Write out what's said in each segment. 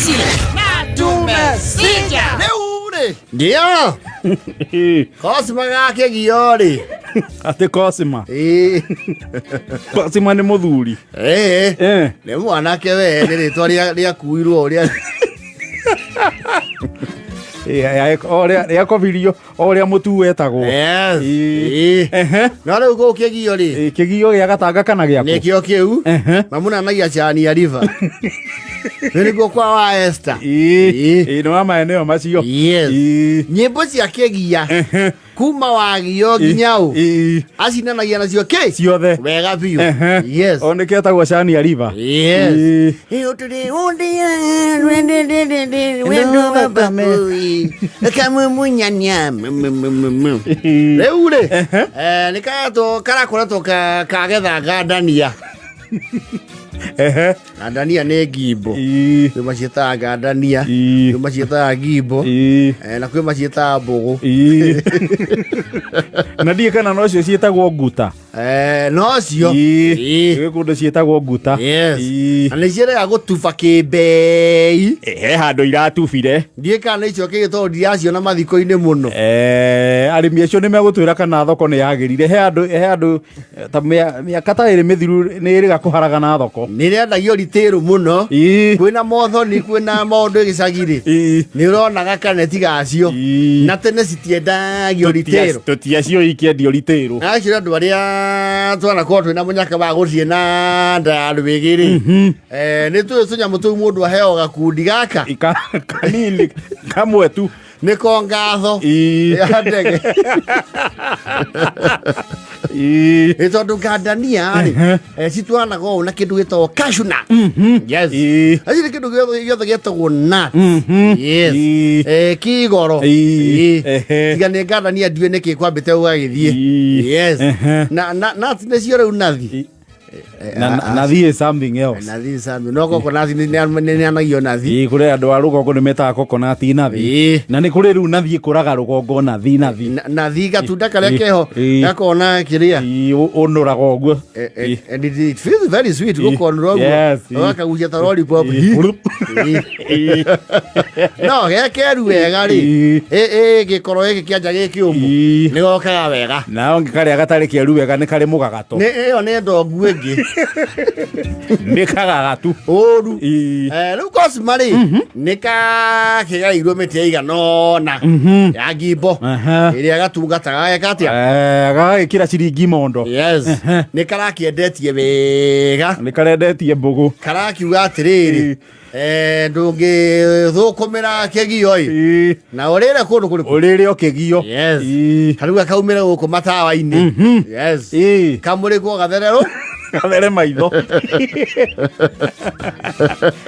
Sisi na tumesija. Rĩu rĩ ndio Cosima gakĩgio rĩ. Atĩ Cosima? Ĩĩ. Cosima nĩ mũthuri? Ĩĩ. Eh. Nĩ mwanake we, nĩ rĩtwa rĩakuirwo rĩa O rĩakobirio o ũrĩa mũtu wetagwo. Yes. Ĩĩ. Ĩĩ. Ehe. No rĩu gũkũ kĩgio rĩ. Ĩĩ, kĩgio gĩa gatanga kana gĩakũ? Nĩkĩo kĩu. Ehe. Mamunanagia cani ya river. Nĩ nĩguo kwa wa Esther. Ĩĩ. Ĩĩ. Ĩĩ, nĩ wa maeneo macio. Yes. Ĩĩ. Nyĩmbo cia kĩgia kuma wagio nginya ũ Ĩĩ. acinanagia nacio kĩ Ciothe. wega biũ. Ehe. Yes. O nĩkĩo etagwo cani ya river. Yes. Ĩĩ. Rĩu rĩ nĩ karatwo karakoretwo kagetha ngandania. Ehe. Ngandania nĩ ngimbo. Ĩĩ. Kwĩ maciĩtaga ngandania, Ĩĩ. kwĩ maciĩtaga ngimbo. Ĩĩ. Na kwĩ maciĩtaga mbũgũ. Ĩĩ. Na ndiĩ kana nocio ciĩtagwo nguta. Nocio. Ĩĩ. Ĩĩ. Gwĩ kũndũ ciĩtagwo nguta. Yes. Ĩĩ. Na nĩ ciendaga gũtuba kĩmbei. He handũ iratubire. Ndiĩ kana nĩ icio kĩgĩ tondũ ndiraciona mathiko-inĩ mũno. Arĩmi acio nĩ megũtwĩra kana thoko nĩ yagĩrire. He handũ ta mĩaka ta 2 mĩthiru nĩ ĩrĩga kũharagana thoko. Nĩ ĩrendagio ritĩrũ mũno. Ĩĩ. Kwĩna mothoni, kwĩna maũndũ gĩcagi-rĩ. Ĩĩ. Nĩ ũronaga kaneti gacio. Ĩĩ. Na tene citiendagio ritĩrũ. Tũtiacio ikĩendio ritĩrũ. Acio andũ arĩa twanakorwo twĩna mũnyaka wa gũthiĩ na nda ya rwĩgĩ rĩ, nĩ tũĩ tũnyamũ tũu mũndũ aheo gakundi gaka Kanini kamwe tu. Nĩko ngatho Ĩĩ. ya ndege. Ĩĩ. Nĩ tondũ ngandania rĩ, citwaranaga ũũ na kĩndũ gĩtagwo cashew nut. Yes. Ĩĩ. Acio nĩ kĩndũ gĩothe gĩothe gĩtagwo nut. Yes. Ĩĩ. Kigoro. Ĩĩ. Ĩĩ. Ehe. Tiga nĩ ngandania ndiũĩ nĩkĩ kwambĩte gũgagĩthiĩ. Ĩĩ. Yes. Ehe. Na nuts nĩcio rĩu nathi. Na nathi is something else. Nathi sami no coconut nĩ anagio nathi. Ĩĩ, kũrĩ andũ a rũgongo nĩ metaga coconut nathi. Ĩĩ. Na nĩ kũrĩ rĩu nathi ĩkũraga rũgongo nathi nathi. Nathi gatunda karĩa Ĩĩ. keho Ĩĩ. gakona kĩrĩa. Ĩĩ, ũnũraga ũguo. Ĩĩ. And it feels very sweet Ĩĩ. gũkonũra ũguo. Yes, ĩĩ. Ũgakagucia ta lollipop. Ĩĩ. Ĩĩ. Ĩĩ. No gekeru wega rĩ, Ĩĩ. ĩ gĩkoro gĩkĩ kĩanja gĩkĩũmũ Ĩĩ. nĩ gokaga wega. Nao karĩa gatarĩ kĩeru wega nĩ karĩ mũgagato. Nĩ ĩyo nĩ ndongu ĩngĩ. Nĩ kagagatu. Ũru. Ĩĩ. Rĩu Cosima rĩ nĩ kakĩgairwo mĩtĩ ĩigana ũna ya ngimbo Aha. ĩrĩa gatungataga geka atĩa. Gagagĩkĩra ciringi mondo. Yes. Nĩ karakĩendetie wega. Nĩ karendetie mbũgũ. Karakiuga atĩrĩrĩ, ndũngĩthũkũmĩra kĩgio ĩ Ĩĩ. na ũrĩre kũndũ kũrĩkũ. Ũrĩre o kĩgio. Yes. Ĩĩ. Karauga kaumĩre gũkũ matawa-inĩ. Yes. Ĩĩ. Kamũrĩkwo gathererũ. Gathere maitho.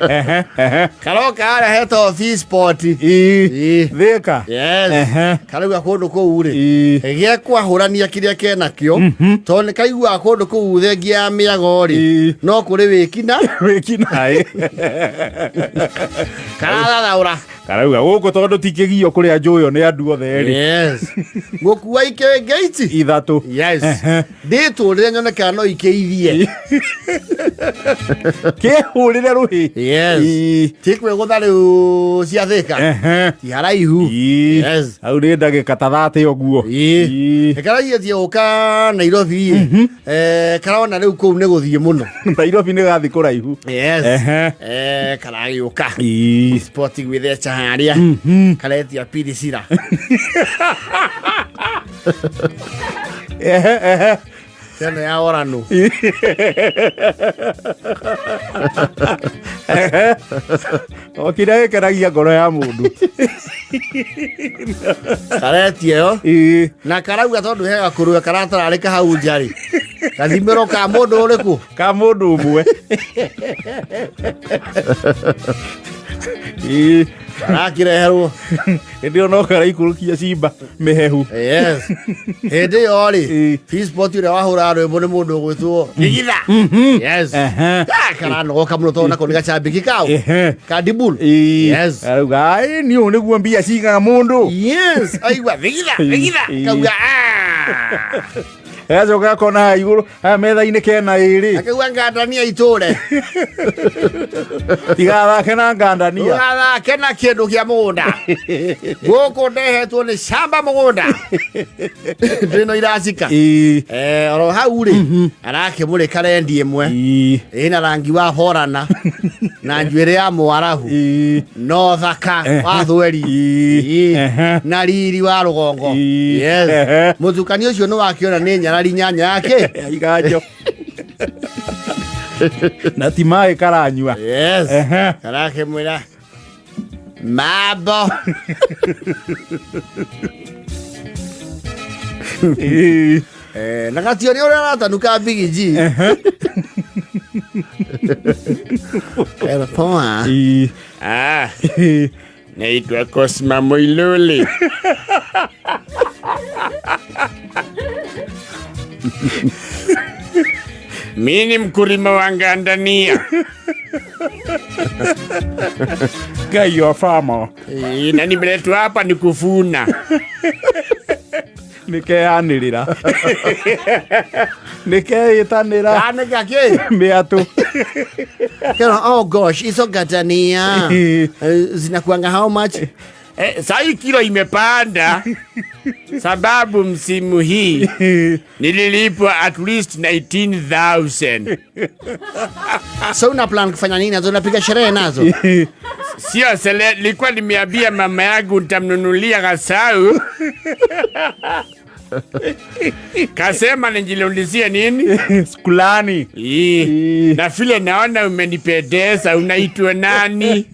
Ehe, ehe. Karoka harĩa hetagwo Fisport. Ĩĩ. Ĩĩ. Thĩka. Yes. Ehe. Karauga kũndũ kũu rĩ Ĩĩ. gĩkwahũrania kĩrĩa kenakĩo tondũ nĩ kaiguaga kũndũ kũu thengia ya mĩago rĩ Ĩĩ. no kũrĩ wĩkina. Wĩkinaĩ. Karathathaũra. Karauga gũkũ tondũ ti kĩgio kũrĩa njũyo nĩ andũ othe rĩ. Yes. Gũkua ikĩngĩ ici 3. Yes. Ehe. Ndĩtũrĩre nyone kana no ikĩithie. Kĩhũrĩre rũhĩ. Yes. Ĩĩ. Ti kwĩgũtha rĩu cia Thĩka. Ehe. Ti haraihu. Ĩĩ. Yes. Hau nĩ ndagĩka ta 30 ũguo. Ĩĩ. Ĩĩ. Karagetie gũka Nairobi ĩ. Karona rĩu kũu nĩ gũthiĩ mũno. Nairobi nĩ gathi kũraihu. Yes. Ehe. Karagĩũka. Ĩĩ. Sport gwĩtheca harĩa. Karetia pirisira. Ehe, ehe. Teno ya orano. Ehe. O kĩrĩa gĩkenagia ngoro ya mũndũ. Karetia ĩyo. Ĩĩ. Na karauga tondũ he gakũrwe karatararĩka hau nja rĩ. Gathimĩrwo ka mũndũ ũrĩkũ? Ka mũndũ ũmwe. Ĩĩ. Karakĩreherwo. Hĩndĩ ĩyo no karaikũrũkia cimba mĩhehu. Yes. Hĩndĩ ĩyo rĩ, Ĩĩ. Fisport ũrĩa wahũraga rwĩmbo nĩ mũndũ ũgwĩtwo Gigitha. Yes. Ehe. Ah, karanogoka mũno tondũ nako nĩ gacambĩki kau. Ehe. Kadibul. Ĩĩ. Yes. Arauga "Ĩ, niĩ ũũ nĩguo mbia cigaga mũndũ." Yes. Aigua Gigitha, Gigitha. Ĩĩ. Kauga ah. Agacoka akona haha igũrũ haha metha-inĩ kena ĩrĩ. Akĩgua ngandania itũre. Tigathake na ngandania. Ndũgathake na kĩndũ kĩa mũgũnda. Gũkũ ndehetwo nĩ camba mũgũnda. Ndĩno iracika. Ĩĩ. Eh, oro hau rĩ arakĩmũrĩka rendi ĩmwe Ĩĩ. ĩna rangi wa borana na njuĩrĩ ya mwarahu Ĩĩ. no thaka wa thweri Ĩĩ. Ĩĩ. Ehe. Na riri wa rũgongo. Ĩĩ. Yes. Ehe. Mũtukani ũcio nĩ wakĩona nĩ nyarari nyanya yake. Ya iganjo. Na ti maĩ karanyua. Yes. Ehe. Karakĩmwĩra mambo. Ĩĩ. Eh, na gatiori ũrĩa aratanuka bigiji. Kera poa. Ĩĩ. Ah, Ĩĩ. naitwa Cosma Moiluli. Mi ni mkulima wa ngandania. Guy, you are farmer. Eh, na nimeletwa hapa ni kuvuna. Nĩ keyanĩrĩra. Nĩ keĩtanĩra. Kana gake. Mĩatũ. Kera, oh gosh, hizo gandania. Ĩĩ. Eh, zinakuanga how much? Eh, sahi kilo imepanda sababu msimu hii nililipwa at least 19,000. So una plan kufanya nini nazo? Unapiga sherehe nazo? Sio sele, nilikuwa nimeambia mama yangu nitamnunulia kasau. Kasema nijilundizie nini? Skulani. Ii. Ii. Na vile naona umenipendeza, unaitwa nani?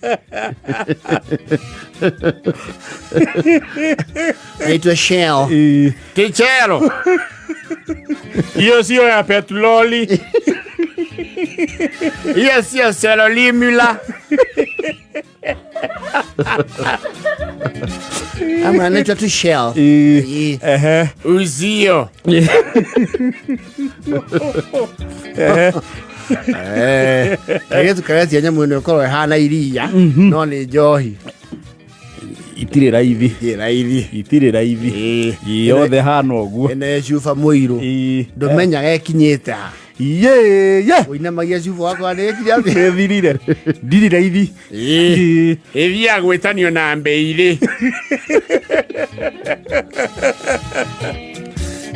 Naitwa Shell. Ĩĩ. Tichero. Hiyo sio ya petroli. Hiyo sio selolimula. Ama naitwa tu Shell. Ĩĩ. Ĩĩ. Ehe. Uzio. Eh, kairĩtu karetia nyamũ ĩno ĩkorwo ĩhana iria no nĩ njohi. Itirĩ raithi. Ĩ raithi. Itirĩ raithi. Ĩĩ. Ĩĩ, yothe hana ũguo. Ĩno ĩ cuba mũirũ. Ĩĩ. Ndũmenyaga ĩkinyĩte ha. Yĩ, yĩ. Ũinamagia cuba wakwa nĩ ĩkinya thĩ. Ĩthirire. Ndirĩ raithi. Ĩĩ. Ĩĩ. Ĩthiaga gwĩtanio na mbeirĩ.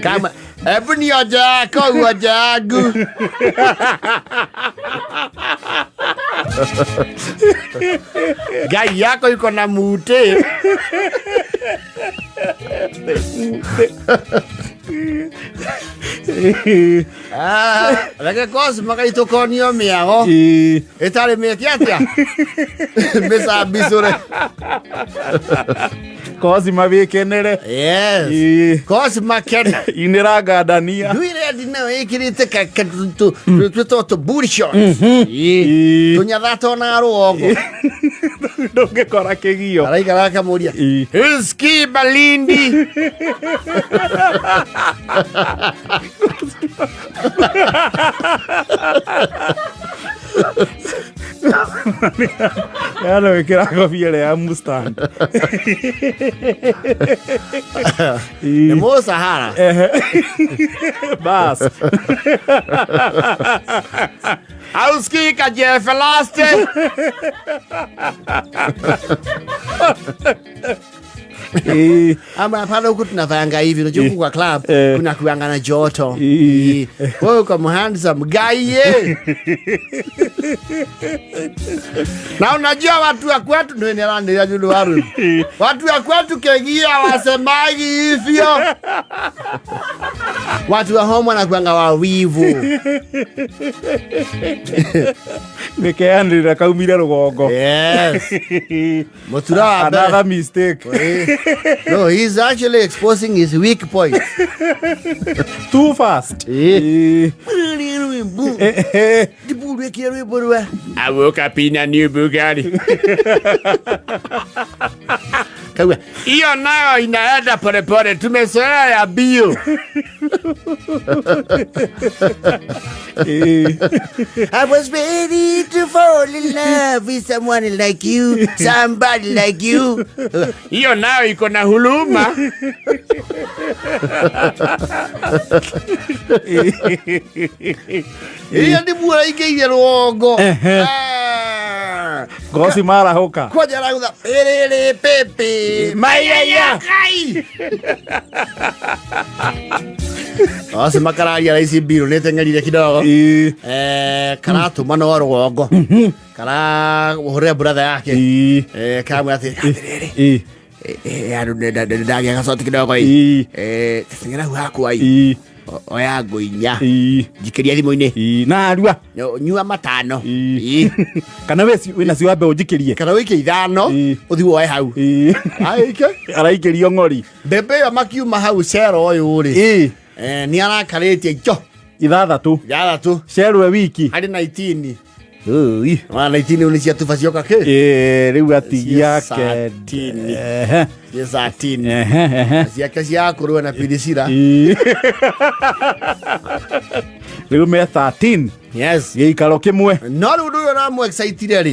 Kama hebu nionje yako uonje yangu. Ngai yako iko na mute. Ah, reke Cosma gaitũkonio mĩago Ĩĩ. ĩtarĩ mĩke atĩa mĩcambicũre. Cosima wĩkenere. Yes. Ĩĩ. Cosma kena. Inĩra ngandania. Nduire nayo ĩkĩrĩte twĩtwo tũ booty shorts. Ĩĩ. Ĩĩ. Tũnyatha na rũgongo. Ndũngĩkora kĩgio. Araikara akamũria. Ĩĩ. Huski Balindi. Yana wĩkĩra ngobia ĩrĩa ya Mustang. Nĩ mũcahara. Bas. Hauski kajefelaste. Ĩĩ. Ama pale huku tunavanga hivi, unajua huku kwa club Eh. kuna kuanga na joto. Eh. Eh. Wewe uko handsome guy ye. Na unajua watu wa kwetu ndio ni julu waru. Watu wa kwetu kegia wasemagi hivyo. Watu wa home wanakuanga wawivu. Nĩkeanĩrĩra kaumire rũgongo. Yes. Mutura wa mbere. Another mistake. Eh. No, he's actually exposing his weak point. Too fast. Eh. Ĩĩ. Eh, eh. Ndibulwekire rwimbo rwa I woke up in a new Bugatti. Kauga Hiyo nayo inaenda polepole, tumezoea ya bio. Ĩĩ. I was ready to fall in love with someone like you, somebody like you. Hiyo nayo iko na huluma. Iyo nĩ muora ingĩire rũgongo. Ehe. Ah. Ngoci marahũka. Kwanja aragutha ĩrĩrĩ pepe Maiaya. kai. Acio makararia raici mbirũ nĩ teng'erire kidogo. Ĩĩ. Eh, karatũma no rũgongo. Karahũrĩra brother yake. Ĩĩ. Eh, karamwĩra atĩrĩ, atĩrĩrĩ. Ĩĩ. Eh, andũ ndagĩa gacoti kidogo ĩ. Ĩĩ. Eh, teng'era hau hakwa ĩ. Ĩĩ. Oya ngũ inya. Ĩĩ. Njikĩria thimũ-inĩ. Ĩĩ. Narua. Nyua matano. Ĩĩ. Ĩĩ. Kana we wĩna cio wambe ũnjikĩrie. Kana wĩike ithano Ĩĩ. ũthiĩ woe hau. Ĩĩ. Aike. Araikĩrio ng'ori. Mbembe ĩyo makiuma hau cero ũyũ rĩ. Ĩĩ. Eh, nĩ arakarĩtie njo Ithathatũ. ithathatũ Cerwe wiki. harĩ 19. Ĩĩ. Wa 19 rĩu nĩ cia tuba cioka kĩ? Ĩĩ, rĩu atigia Cia kenda. satini. Ehe. Cia 13. Ehe, ehe. Ciake cia kũrũa na Pirisira. Ĩĩ. Rĩu me 13 Yes. gĩikaro kĩmwe. No rĩu ũndũ ũyũ ũramũ-excitire rĩ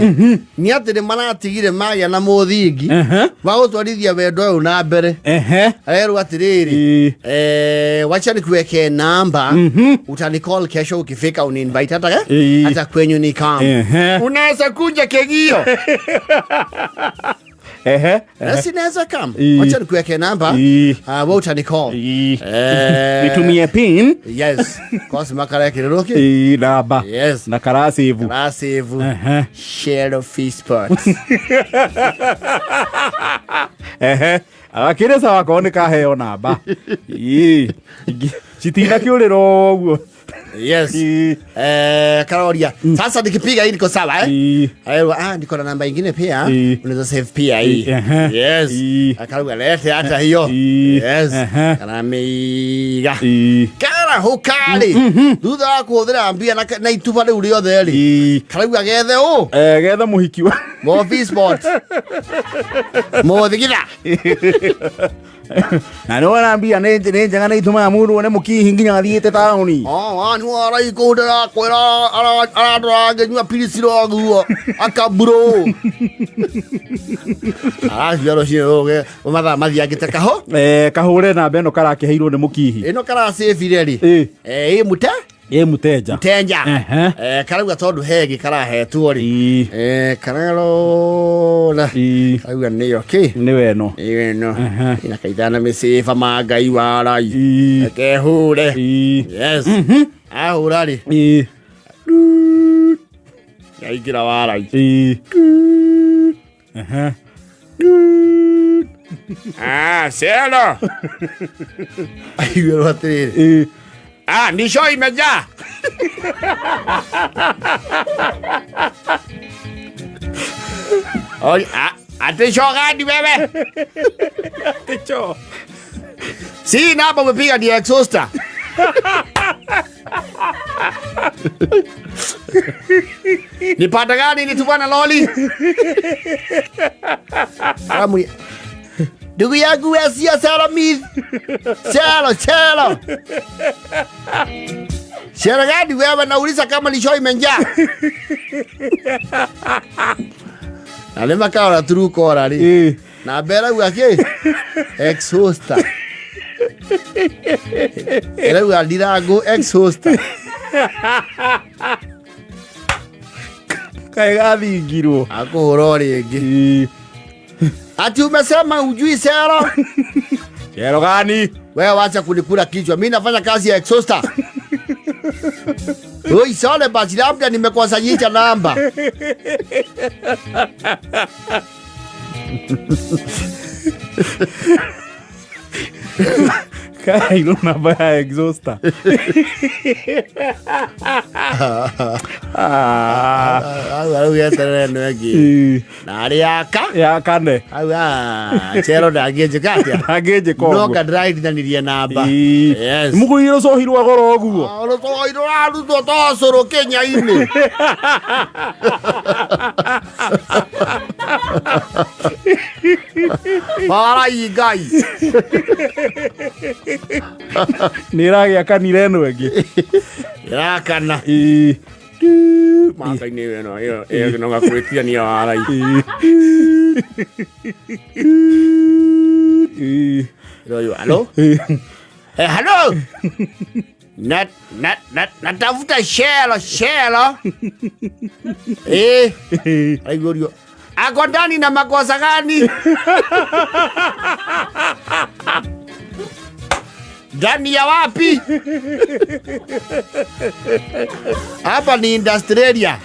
nĩ atĩ nĩ maratigire magĩa na mũthingi Ehe. wa gũtwarithia wendo ũyũ na mbere. Ehe. Arerwo atĩrĩrĩ Ĩĩ. eh, wacha nikuwekee namba utanicall kesho ukifika uninvite hata Ĩĩ. hata kwenyu ni come. Ehe. Unaweza kuja Kegio. Ehe. Na si naweza come. Ĩĩ. Wacha nikuwekee namba. Ĩĩ. Ah, wewe utanicall. Ĩĩ. Eh, Nitumie pin. Yes. Kosi makarekĩrĩrwo kĩ? Ĩĩ, namba. Yes. Na karacĩbu. Karasave. Ehe. Share of spot. Ehe. Agakĩrĩ sawa korwo nĩ kaheo namba. Ĩĩ. Citinakĩũrĩra ũguo. Yes. Ĩĩ. Eh, karoria. Sasa nikipiga hii niko sawa eh? Ĩĩ. Ayo, ah, niko na namba ingine pia. Ĩĩ. Unaweza save pia hii. Ehe. Yes. Ĩĩ. Akarauga lete hata hiyo. Ĩĩ. Yes. Ehe. Karamiga. Ĩĩ. Karahũka-rĩ thutha wa kũhũthĩra mbia na ituba rĩu rĩothe rĩ Ĩĩ. karauga gethe ũ Eh, getha mũhiki wa Mobi spot mũthigitha na nĩ wona mbia nĩ nĩ njega nĩ itũmaga mũndũ one mũkihi nginya athiĩte taũni. arai kũu ndĩrakwĩra arandora ngĩnyua piriciro guo akamburo aracia rũcinĩ rũge mathaa mathiangĩte kaho Eh, kahũre namba ĩno karakĩheirwo nĩ mũkihi. ĩno karacĩbire rĩ Ĩĩ. ĩ mũte Ĩ mũtenja. tenja Ehe. Eh, karauga tondũ hegĩ karahetwo rĩ Ĩĩ. Eh, kararora Ĩĩ. karauga nĩyo kĩ Nĩwe ĩno. ĩno Ehe. ina kaithana mĩciba ma ngai warai Ĩĩ. kehure Ĩĩ. yes ahũra rĩ Ĩĩ. yaingĩra warai Ĩĩ. Ehe. Ah, Selo. aiguĩrwo atĩrĩrĩ Ĩĩ. Ah, ni show imejaa. Oi, ah, ati show gani wewe? Ticho. si namba umepiga ni exhauster nipata gani nitupana loli Aramwĩ- ndugu yangu we sio Sero mith Sero Sero Sero gani wewe nauliza kama ni show imejaa na nĩ makaora turukora rĩ Ĩĩ. na mbere rauga kĩ exhauster ĩrauga ndirangu exhauster Kaĩ gathingirwo. akũhũra o rĩngĩ Ĩĩ. ati umesema ujui sero Cero gani? wewe wacha kunikula kichwa mi nafanya kazi ya exhauster Oi, sole basi labda nimekosanyisha namba. Kaheirwo namba ya exhauster. Ah. Au au yeterere ĩno ĩngĩ. Ĩĩ. Na arĩ yaka. Ya kane. Au ah, chero ndangĩnjĩka atĩa. Ndangĩnjĩka No ũguo. kandraithanirie namba. Ĩĩ. Yes. Mũgũrire rũcohi rwa goro ũguo. Rũcohi rũrarutwo to cũrũ Kenya-inĩ. Warai Ngai. Nä ĩragĩakanire ĩno ĩngĩ. Ĩrakana. Ĩĩ. Maka-inĩ ĩno ĩyo ĩyo no gakwĩtiania warai. Ĩĩ. Ĩĩ. Ĩroywo, halo? Ĩĩ. Eh, halo? Na na na natafuta shelo shelo. Eh, aigurio. Ako ndani na makosa gani? Ndani ya wapi? Hapa ni Industrialia.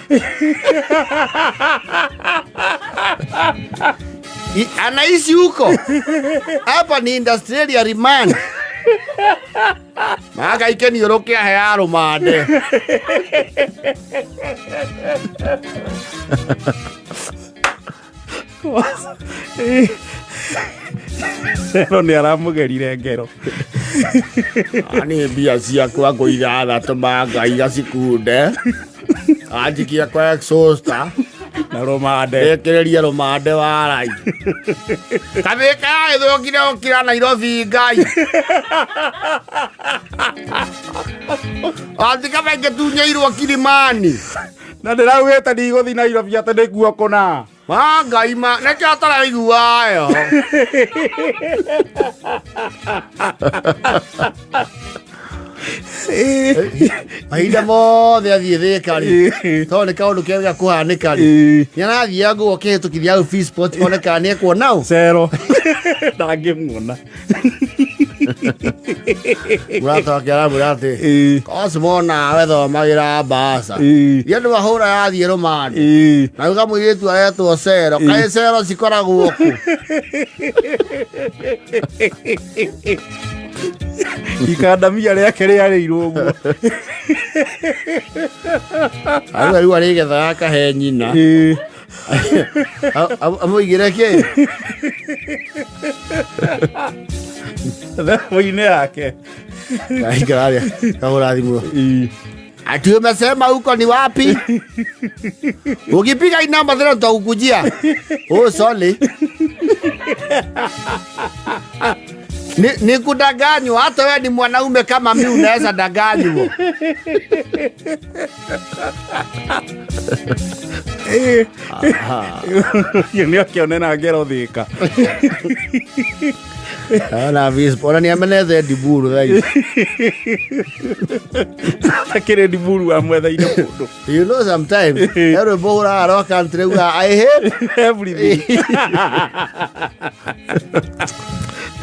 Anaishi huko. Hapa ni Industrialia remand. Maka ikeniũrũke ahea rũmande. Cero nä aramũgerire ngero. Nĩ mbia ciakwa ngũiga tũma Ngai gacikunde. Anjikia kwa exhauster. Na rũmande. Ĩkĩrĩrie rũmande warai. Kathĩka yagĩthũkire gũkira Nairobi Ngai. Atika maingĩtunyĩirwo Kilimani. Na ndĩraugĩte ndigũthiĩ Nairobi atĩ nĩkuo kũna. Ma Ngai ma nĩkĩo ataraiguayo. Mahinda mothe athiĩ Thĩka rĩ, tondũ nĩ kaũndũ kega kũhanĩka rĩ, nĩ arathiaga nguo kĩhĩtũkithia hau Feesport one kana nĩ ekuona ũ. Cero ndangĩmuona. Mũrata wake aramwĩra atĩ Ĩĩ. Cosmo nawe thomagĩra mbaca. Ĩĩ. Iria ndũ ahũra yathiĩ rũmande. Ĩĩ. Na uga mũirĩtu aretwo Cero. Kaĩ Cero cikoragwo kũ? Ikandamia rĩake rĩarĩirwo ũguo. Arua rĩu arĩgethaga akahe nyina. Ĩĩ. Amũigĩre kĩ? Thimũ-inĩ yake. Aikara harĩa kahũra thimũ. Ĩĩ. Ati umesema huko ni wapi? Ukipiga hii namba tena tutakukujia. Oh, sorry. Ni kudanganywa. Hata wewe ni mwanaume kama mimi unaweza danganywa. Ĩĩ. Ũcio nĩ akĩone na ngero Thĩka. Ona vispo, ona ni amenete ndiburu thaa ici. Akĩrĩ ndiburu amwetheire mũndũ. You know sometimes he rwĩmbo ũraga rwa country ugaga I hate Everything.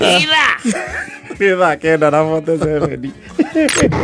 Ira. Nĩ thaa 9:47.